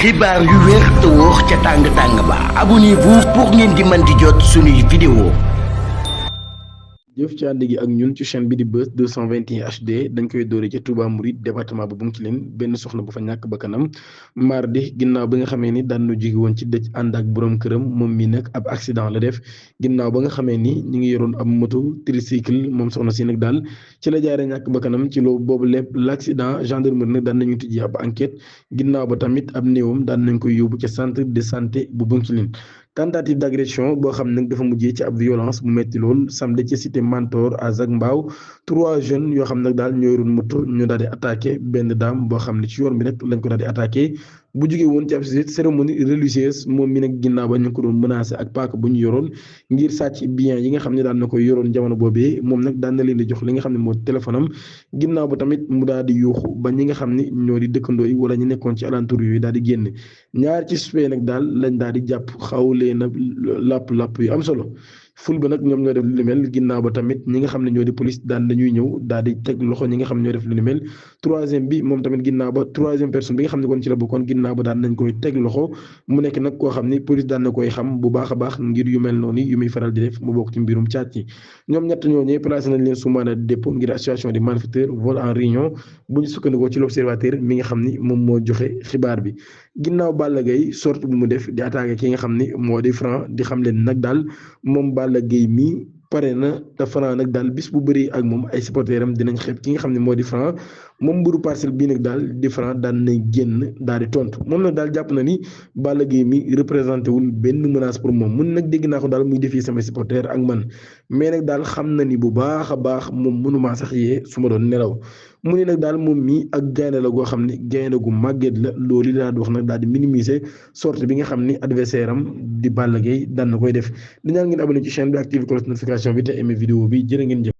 xibaar yu wér te wóor ca tàng tàng ba abonnez-vous pour ngeen di mën di jot suñuy vidéo. jëf ci ànd gi ak ñun ci chaîne bi di Buzz 221 HD dañ koy dóore ci Touba Mouride département bu Bounkiling benn soxna bu fa ñàkk bakkanam mardi ginnaaw ba nga xamee ni daan na jóge woon ci dëj ànd ak borom këram moom mi nag ab accident la def ginnaaw ba nga xamee ni ñi ngi yoroon ab moto tricycle moom soxna si nag daal ci la jaaree ñàkk bakkanam ci loolu boobu lépp l'accident gendarmerie nag daan nañu tijji ab enquête ginnaaw ba tamit ab néewam daan nañ koy yóbbu ca centre de santé bu Bounkiling. Tentative d'agression boo xam ne dafa mujjee ci ab violence bu metti lool samedi ci cité Mentor à Zac Mbao 3 jeunes yoo xam nag daal ñoo yoroon moto ñu daal di attaqué benn dame boo xam ne ci yoon bi nag lañ ko daal di attaqué bu jógee woon ci ab cérémonie religieuse moom mi nag ginnaaw ba ñu ko doon menacé ak paaka bu ñu yoroon ngir sàcc bien yi nga xam ne daan na koy yoroon jamono boobee moom nag daan na leen di jox li nga xam ne moo téléphone am ginnaaw ba tamit mu daal di yuuxu ba ñi nga xam ne ñoo di dëkkandoo yi wala ñu nekkoon ci alentour yooyu daal di génn ñaar ci suspect nag daal lañ daal di jàpp xaw leen a làpp yu am solo ful ba nag ñoom ñoo def lu ni mel ginnaaw ba tamit ñi nga xam ne ñoo di police daan dañuy ñëw daal di teg loxo ñi nga xam ne ñoo def lu ni mel troisième bi moom tamit ginnaaw ba troisième personne bi nga xam ne kon ci la bokkoon ginnaaw ba daan nañ koy teg loxo mu nekk nag koo xam ni police daan na koy xam bu baax a baax ngir yu mel noonu yu muy faral di def mu bokk ci mbirum càcc yi ñoom ñett ñooñee placé nañ leen sous mandat de dépôt ngir association des malfaiteurs vol en réunion bu ñu sukkandikoo ci l'observateur mi nga xam ni moom moo joxe xibaar bi ginnaaw Balla Gaye sorte bu mu def di attaqué ki nga xam ni moo di Franc di xam leen nag daal moom Balla Gaye mi pare na te Franc nag daal bis bu bëri ak moom ay supporters am dinañ xeeb ki nga xam ne moo di Franc moom mburu parcelle bii nag daal di Franc daan na génn daal di tontu moom nag daal jàpp na ni Balla Gaye mi représenté wul benn menace pour moom mun nag dégg naa ko daal muy defi samay supporters ak man mais nag daal xam na ni bu baax a baax moom mënumaa sax yee su ma doon nelaw mu ne nag daal moom mii ak gaynde la goo xam ne gaynde gu màgget la loolu daal di wax nag daal di minimiser sorte bi nga xam ni adversaire am di Balla Gaye daan na koy def dañaa ngeen abonné ci chaîne bi activé cloche notification bi te aimé vidéo bi jërë ngeen jëf